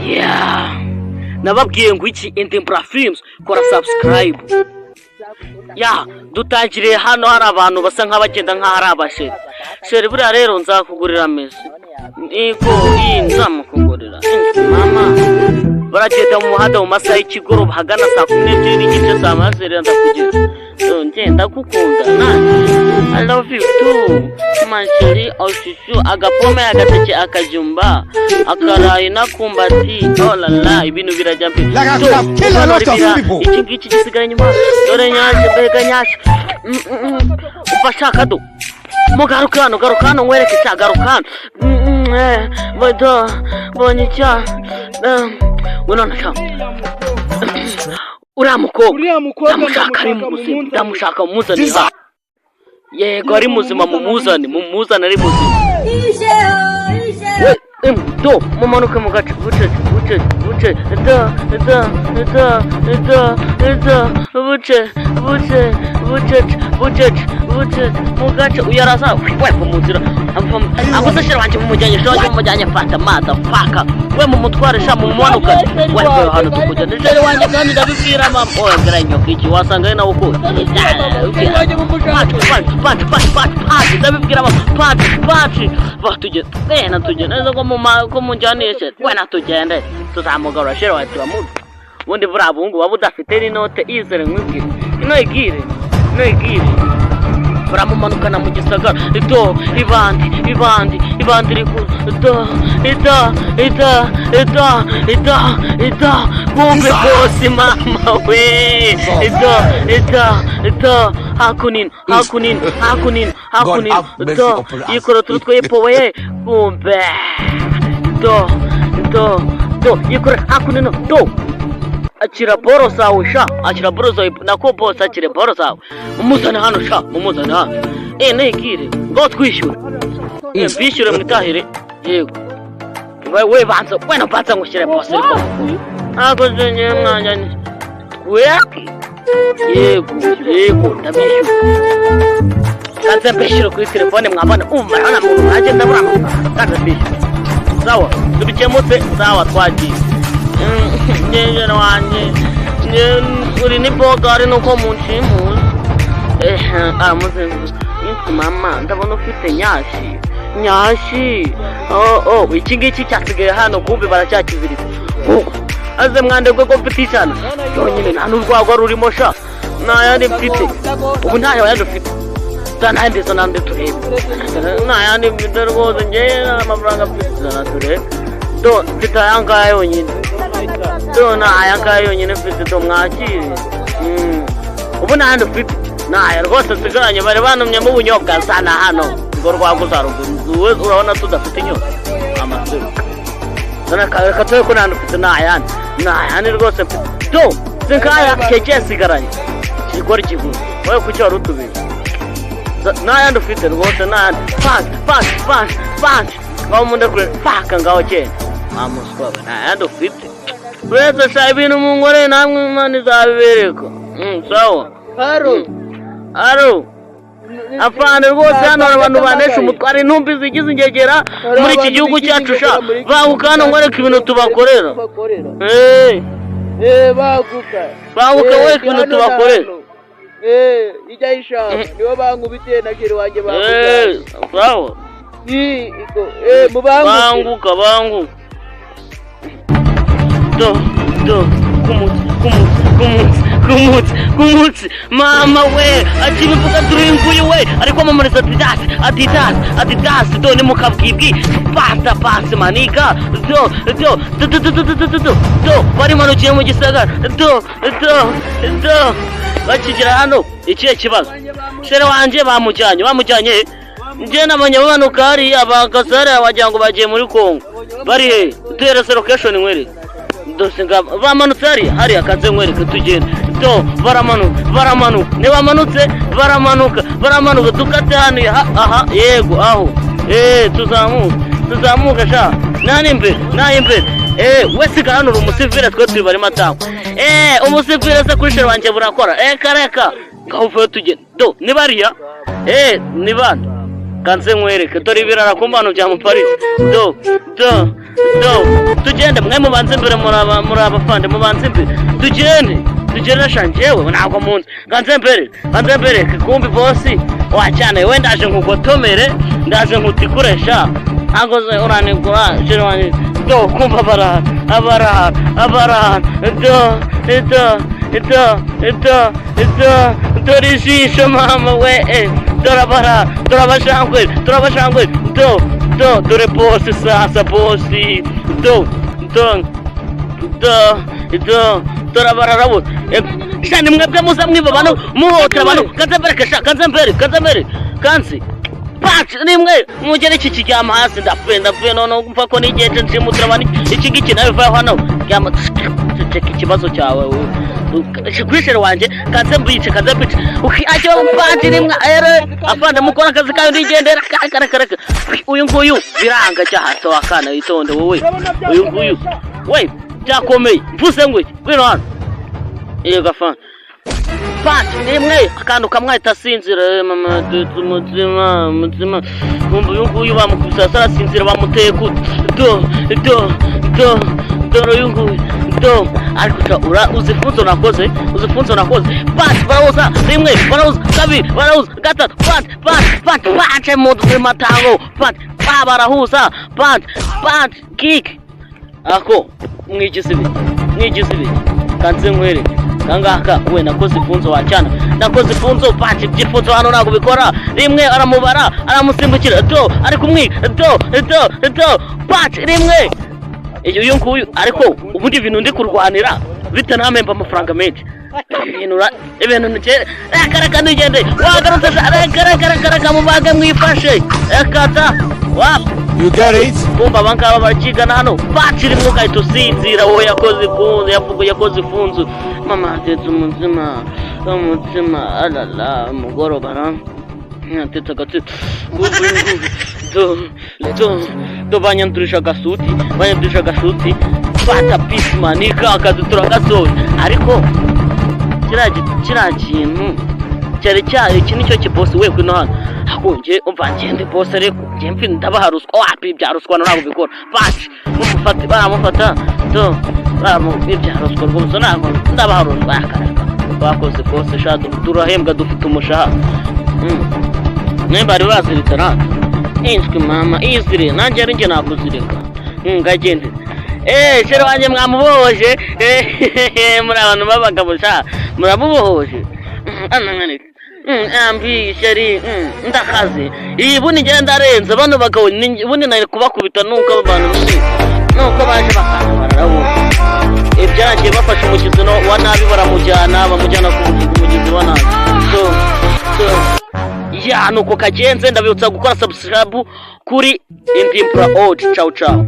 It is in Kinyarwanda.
Yeah, nababwiye ngo iki? Indimbura Films, kora subscribe. Ya, dutangiriye hano hari abantu basa nk'abagenda nk'aho ari abasheri. Chéri, buriya rero nzakugurira mesi niko iyi nzamukugurira inzu. Mama, baragenda mu muhanda mu masaha y'ikigoroba, hagana saa 12:30, saa mazere. Ndakugira ngenda gukunda nanjye, I love you too, ma chérie. Oshushu, agapome, agateke, akajumba, akarayi n'akumbati. Oh la la, ibintu birajya mbere. Like I could have killed a lot of people. Iki ngiki gisigaye inyuma. Dore nyashi, mbega nyashi! Umva shaka do, mugaruka hano, garuka hano nkwereke cya, garuka hano. Bado bonye icya ngwino sha. Uriya mukobwa Uriya mukobwa ndamushaka ari ndamushaka, muzima. mumuzane. Ndamushaka, mumuzane hano. Yego, ari muzima, mumuzane, mumuzane ari muzima. We do, mumanuke mu gace bucece, bucece, bucece, da da da da da, buce buce, bucece bucece bucece mu gace. Uyu araza we mu nzira akoze. Chéri wanjye mumujyanye, chéri wanjye mumujyanye. Fata motherfucker we, mumutware sha, mumumanukane we. We hano tukujyane chéri wanjye, kandi ndabibwira mama. Oya, ngira nyoka iki, wasanga ari nawe ukora. Chéri wanjye mumushake. Paci paci paci paci paci, ndabibwira mama. Paci paci, va tugende wena, tugende neza ko muma ko munjyaniye chéri. Wena tugende, tuzamugarura chéri wawe, turamuzi. Ubundi buriya buhungu waba udafite n'inote izere, nkwibwire ino igire, ino igire. Baramumanukana mu gisagara. Do, ibandi ibandi ibandi rikuru. Do ida ida ida ida ida, kumbe bosi. Mama we, ida ida ida, hakunino hakunino hakunino hakunino. Have mercy Do upon us. yikora turutwe yipowe. Kumbe do do do, yikora hakunino. Do, akira boro zawe sha, akira boro zawe. Nako bose, akira boro zawe, mumuzane hano sha, mumuzane hano. Nigire ngo twishyure. Bishyure mwitahire. Yego, we we, banza wena, banza ngushyire bose. Ariko ntabwo ngiye mwanya tweke. Yego yego, ndabishyura, kanze mbishyure kuri telefone. Mwabana umva hano muntu nanjye ndabura amafaranga, kanze mbishyure. Sawa, tubikemutse. Sawa, twagiye. Nyengero wanjye uri ni bogari nuko munshimuza. Aramuzenguruka. Mama, ndabona ufite nyashi nyashi. Oh oh, iki ngiki cyasigaye hano, kumbe baracyakiziritse. Aze mwande ko mfite ishyano yonyine, nta n'urwagwa rurimo sha, nta yandi mfite ubu, nta yandi ufite. Zana ayandi, zana andi turebe. Nta yandi mfite rwose, njyewe nta mafaranga mfite. Zana turebe. Do, mfite aya ngaya yonyine. Do, ni aya ngaya yonyine mfite. Do, mwakire. Ubu nta yandi ufite? Naya rwose nsigaranye, bari banumyemo ubunyobwa. Zana hano urwo rwagwa uzarugura wowe, urabona tudafite inyota amasuru. Zana reka turebe ko nta yandi ufite. Nta yandi, nta yandi rwose mfite. Do, sinkaya keke nsigaranye, ikigori kiguze wowe, kuki wari utubiye? Nta yandi ufite rwose, nta yandi. Panshi panshi panshi panshi, ngaho munda kure paka, ngaho cyenda wa muswa we, nta yandi ufite. Uretse sha ibintu munkoreye, namwe Imana izabibereka. Sawa. Haro. Aro afande, rwose hano hari abantu banesha umutwe, hari intumbi zigize ingegera muri iki gihugu cyacu sha. Banguka hano nkwereke ibintu tubakorera. Eh, banguka. Banguka Eh, wereke ibintu hano na tubakorera. hano. Eh, ijya ishamba nibo bankubitiye na chéri wanjye bakujyanye. Sawa. Eh, mubanguke. Banguka, banguka. Do do, kumutsi kumutsi kumutsi kumutsi kumutsi. Mama we, akibivuga turi nguyu we ari kwamamariza Adidas, Adidas, Adidas. Do, ni mukabwibwi, pasta pasi maniga. Do do do do do do do do do do, barimanukiye mu gisagara. Do do do, bakigera hano, ikihe kibazo? Chéri wanjye bamujyanye, bamujyanye. Njye nabonye bamanuka hariya bakasare, wagira ngo bagiye muri Kongo. Bari he? Duhereze location nkwereke. Dose nga bamanutse hariya hariya, kaze nkwereke, tugende. Do, baramanuka, baramanuka, nibamanutse baramanuka, baramanuka. Dukate hano aha. Yego, aho. Tuzamuka, tuzamuka sha, nani imbere, nani imbere. We sigara hano, uri umusivile, twe turi barimo atangwa. Umusivile se kuri chéri wanjye burakora? Reka ngaho uvuye, tugende. Do, ni bariya. Ni bana, kanze nkwereke. Dore ibirara ku mbano bya muparitse. Do do. Do, tugende. Mwe mubanze imbere, muri abafande, mubanze imbere, tugende, tugende. Sha, njyewe ntabwo munzi, nganze mbere, nganze mbere. Kumbi bosi wacyane we, ndaje nkugotomere, ndaje nkutikuresha, ntabwo ze uranigura chéri wanjye. Do, kumva abarara, abarara, abarara. Do, do, do, do, do, dore ijisho, mama we, eh. Dore abarara, dore abashangwe, dore abashangwe. Do, do, dore bosi sasa, bosi. Do, do, do, do, dore abarara bose. Sha, ni mwebwe muza mwiba abantu, muhotera abantu. Kanze mbere, sha, kanze mbere, kanze mbere, kanze paci nimwe mugere iki kiryama hasi. Ndapfuye, ndapfuye. None umva ko nigenje, nshimutira abantu. Iki ngiki nawe vaho hano, ryama, ceceka. Ikibazo cyawe kuri chéri wanjye, kanze mbice, kanze mbice. Ajya paci rimwe ere afande, mukora akazi kayo, ndigendera. Kare kare kare, uyu nguyu biranga cyahato. Akana witonde wowe, uyu nguyu we byakomeye. Mvuze ngo iki? Ngwino hano. Yego afande. Pati rimwe, akantu kamwe ahita asinzira. Mama dutse umutima, umutima. Kumva uyu nguyu bamukubise hasi arasinzira, bamuteye gute? Do, do, do, dore uyu nguyu. Do, ariko sha, ura uzi funzo nakoze, uzi funzo nakoze. Pati barahuza rimwe, barahuza kabiri, barahuza gatatu. Pati, pati, pati, pati mu matango. Pati pa, barahuza. Pati, pati, kick. Ako mwigize ibi, mwigize ibi, kanze nkwereke kangaka. We, nakoze ifunzo wacyana, nakoze ifunzo. Pati by'ifunzo hano ntabwo bikora. Rimwe aramubara, aramusimbukira. Do, ari kumwiga. Do, do, do, pati rimwe. Uyu nguyu ariko ubundi ibintu ndi kurwanira bite? Ntamemba amafaranga menshi, ibintu ibintu nike. Reka, reka nigende. Wagarutse? Reka, reka, reka, reka, mubage mwifashe. Reka ta, wapi. You get it? Kumva abangaba barakigana hano. Bacira imwe ugahita usinzira wowe. Yakoze ifunzu, yavuga yakoze ifunzu. Mama atetse umutsima, umutsima alala umugoroba ra atetse agatsitsi. Do, do, do, banyandurisha agasuti, banyandurisha agasuti. Fata pisima nika akazi turagasoje. Ariko kiriya kintu cyari cya iki nicyo kibosi we. Kwino hano akunge, umva ngende bosi, ariko njye mfi ndabaha ruswa. Wapi, ibya ruswa ntabwo bikora. Baci mumufate, baramufata. Do, baramu ibya ruswa rwose ntabwo ndabaha ruswa. Akaraka bakoze kose sha, turahembwa, dufite umushahara. Mwe bari baziritse natwe inswi mama izire, nanjye ari njye nakuzirika ngagende. Eh, chéri wanjye mwamubohoje. Eh, muri abantu b'abagabo sha, muramubohoje. Ambi chéri, ndakaze iyi bundi ngenda ndarenze bano bagabo. Bundi nari kubakubita nuko abo bantu nuko baje bakantwara bo. Ibyarangiye bafashe umugizi no wa nabi, baramujyana, bamujyana ku mugizi wa nabi. So ya, nuko kagenze. Ndabibutsa gukora subscribe kuri Indimpura Old. Ciao ciao.